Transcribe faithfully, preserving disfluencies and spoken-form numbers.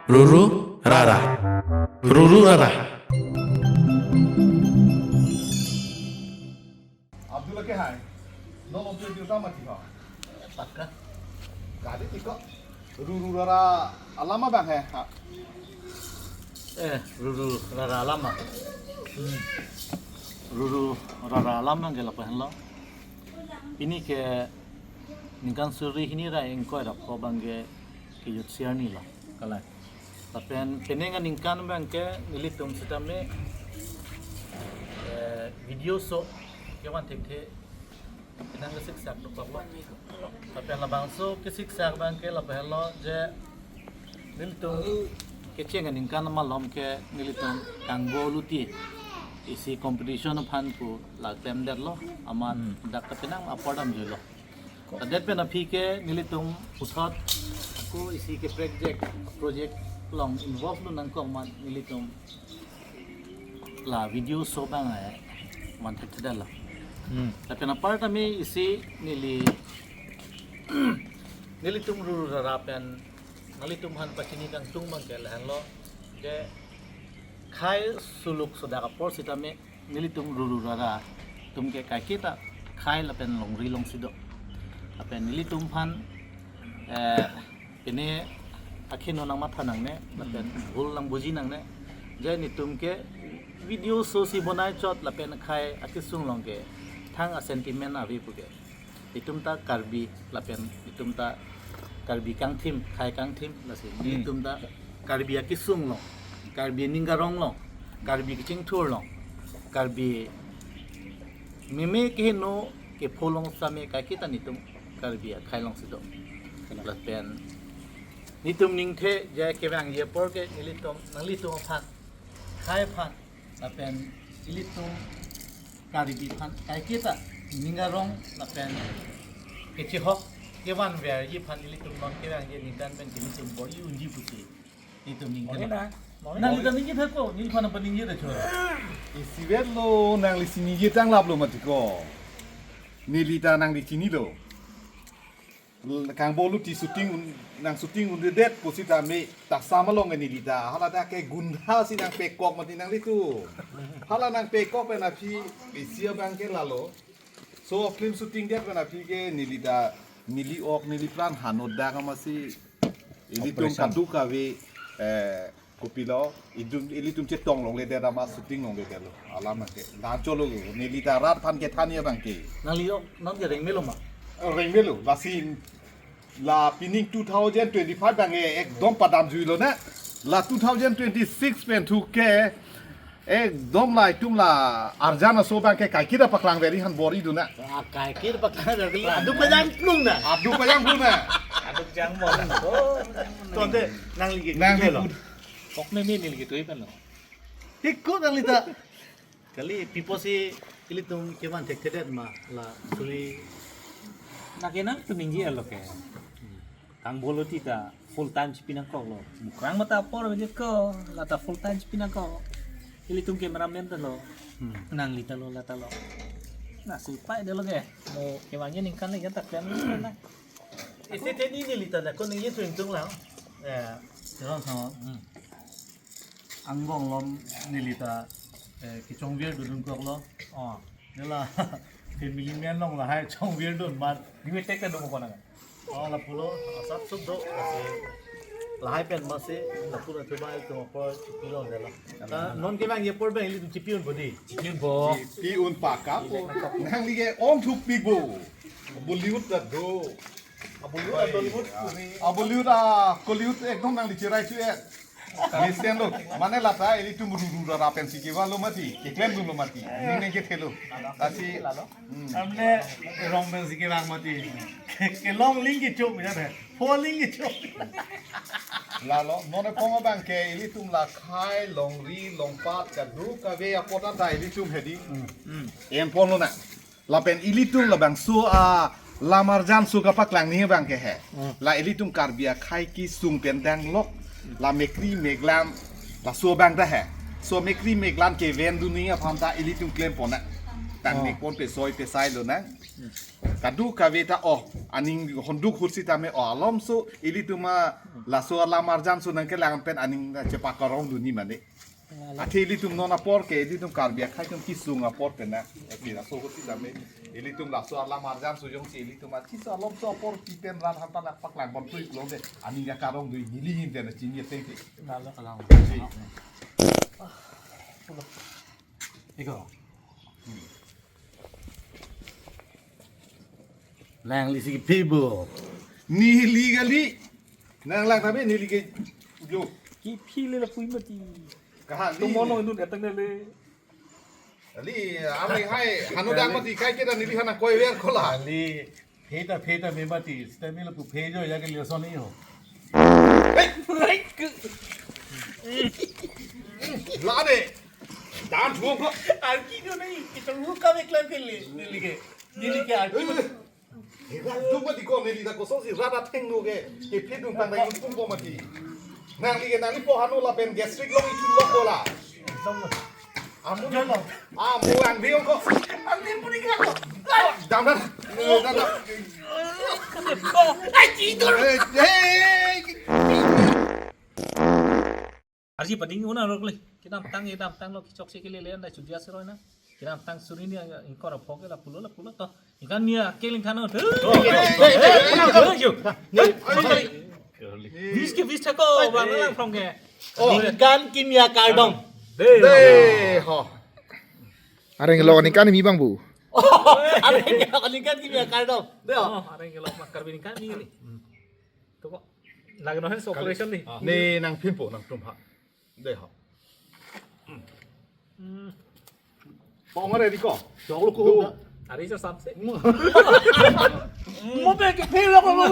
Ruru rara. Ruru rara. Abdullah ke hai. No lo tu juta mati ha. Pakka. Kali tiko. Ruru rara alam abang hai ha. Eh, ruru rara alam ah. Hmm. Ruru rara alam abang ke lapu henlo. Pini ke ningkan suri hini ra ingkoi ra pho abang ke kejut siar ni lo. Kalai. Lapen penang aningkan abang ke nelitum sitame, eh, video show kevan thekthe penang kesiksak dokoklo. Lapen labangso kesiksak abang ke lapu henlo je nelitum kecheng aningkan amalom ke nelitum Kangbo Luti isi competition aphan pu la klemdetlo amat Hmm. dak ke penang apor damjuilo. Ladet pen aphi ke nelitum puthot ako isi ke project, project along involve lo nangkok amat nelitum la video show abang eh van thekthedetlo. Hmm. Lapen apar tame isi neli nelitum ruru rara pen nanglitum aphan pachini kangtung abang ke lahenlo. Je khai suluk sodak apor sitame nelitum ruru rara atum ke kaiketa khai lapen longri longsi do. Lapen nelitum aphan, eh, pine akheno nangmatha nangne, lapen bhul nangbuji nangne. Je nelitum ke video show si bonai chot lapen khai akesung along ke thang a sentiment ave pu ke. Itum ta Karbi lapen itum ta Karbi kangthim, khai kangthim lasi. Hmm. Itum ta Karbi akesung along, Karbi aning arong along, Karbi kachingthur along, Karbi meme keheno kepho along sitame kaiketa nelitum Karbi akhai alongsi do. Kalang. Lapen nelitum ningthe je kevangji apor ke nelitum nanglitum aphan, khai aphan, lapen ilitum Karbi aphan kaiketa ning arong lapen kechehok kevanverji aphan ilitum non kevangji aningkan pen ilitum bor-i unji pusi nelitum ningthe. Mone na, mone. Nanglitum ningje thek ko, neliphan apa ningje da chua. Isivet lo, nangli si ningje tanglap lo mati ko. Neli ta nangli chinilo. Kangbo Luti shooting un, nang shooting un'edet pusitame tasam along ke neli ta hala ta ke gunda si nangpekok mati nanglitum. Hala nangpekok pen aphi isi abang ke lalo. So film shooting det pen aphi ke neli ta neli ok neli pran hanodak amatsi ilitum Operation. Kadokave, eh, kopilo, itum, ilitum chetong longledet amat shooting longledetlo. Alam abang ke. Lancholo lo. Neli ta rat aphan kethan abang ke. Nangli ok, nang ke rengmelo ma? Rengmelo. Lasi la pining two thousand twenty-five abang ke ekdom padamjuilo na. La two thousand twenty-six pen thu ke ekdom la itum la arjan aso abang ke kaiketa paklang veri han bor-i dun na. Ah, kaiketa paklang veri la. Adu pajang plung na. Adu pajang plung na. Adu jang mo. Oh, tonte nangli ke Nangli kelo. Pud- Kok me me neli ke tui pen lo. Ikut nangli ta. Kali pipo si ilitum kevan thekthedet ma la suri. Na ke nangtum ningje lo ke. Kangbo Luti ta full time chipi nangkoklo. Mukrang mata apor beje ko la ta full time chipi nangkok. Ilitum cameraman ta lo. Hmm. Nangli ta lo la ta lo. Na si pai de lo ke. Mo kevangji aningkan le ta klem na. Isi teni neli ta na ko ningje tuing tung lang. Eh, terus sama. Hmm. Angbong along neli ta, eh, kechongvir dodun koklo. Oh. Nela family man along lahai chongvir dun mat. Di metek ta dum ko na. Oh, lapulo, asap sup do, lasi lahai pen masi, lapulo thubai tum apor chipi longledetlo. Ta non kevangji apor abang ilitum chipi un bodi. Chipi un bo. Chipi un pakka po. Nangli ke ong thupik bo. Bollywood ta do. Bollywood a Tollywood. Bollywood a Kollywood ekdom nangli cherai chu eh. Listen lo, mane la ta ilitum ruru rara pensi kevan lo mati, keklem dun lo mati, ning neng kethelo. Lasi, hmm. Amne rong pensi kevang mati. Ke, kelong ling kechok ya deh. Pho ling kechok. Lalo, non-e pong abang ke ilitum la khai, longri, longpat, kadokave apot ta ilitum hedi. Hmm. En pon lo na. Lapen ilitum labangso a lamarjan so kapaklang ni abang ke he. Hmm. La ilitum Karbi akhai kesung pen danglok. La mekri meglan laso abang ta he. So mekri meglan kevan dun ni aphan ta ilitum klem pon na. Tang Oh. mek pon pesoi pesai lo na. Kadokave ta, oh, aning honduk hursi tame, oh, alomso ilitum a laso alam arjan so nangkelang pen aning chepakarongdun ni mane. Athe ilitum non apor ke, ilitum Karbi akhei atum kesung apor ke na. Ati laso hursi tame, ilitum laso alam arjan so jongsi ilitum athi so alomso apor pipen rat hanta lak paklang pon tuik long de. Aning ya karongdun neli hin de na chini teng te. Iko. Nangli si kephe bo. Neli kali. Nang lang tapi neli ke jo. Kephe le lapu mati. Kaha li. Tumono indun etang le. Ali, ali hai, hanu dang mati kai kita neli hana koi ver kola. Ali, phe ta phe ta me mati, sita me lapu phe jo ya ke lesson ni ho. Hey! Hey! La de. Dan thuang ko. Arki do nahi, kita ruka vekla ke le, neli ke. Neli ke arki. Hera dum mati ko neli ta kosonsi rat athengno ke. Kephe dum tang dang pum po mati. Nangli ke nangli po hanu lapen gastric long itu lo kola. Amu jalo. Amu ang biong ko. Ang din puni ka ko. Dam dan. Dam dan. Ai, itu. Hey, hey. Arji pading una rok le. Kedamtang, kedamtang lo kechok si kele le anda chudia siroi na. Kedamtang suri ni ingkor aphok ke lapulo, lapulo to. Ikan nia keling kano. Hey, hey, hey, hey. Vis ke vis thako, bang lang from ke. Oh. Ningkan kimia kardom. De. De, ho. Areng lo ningkan mi bang bu. Areng lo ningkan kimia kardom. De, ho. Oh, areng lo makar ningkan mi ni. To ko. Lagi no hands operation ni. Ne nang phimpo nangtum ha. De ho. Pong mare di ko. Jok lo ko. Ari sa samse. Mo pe ke phelo ko mo.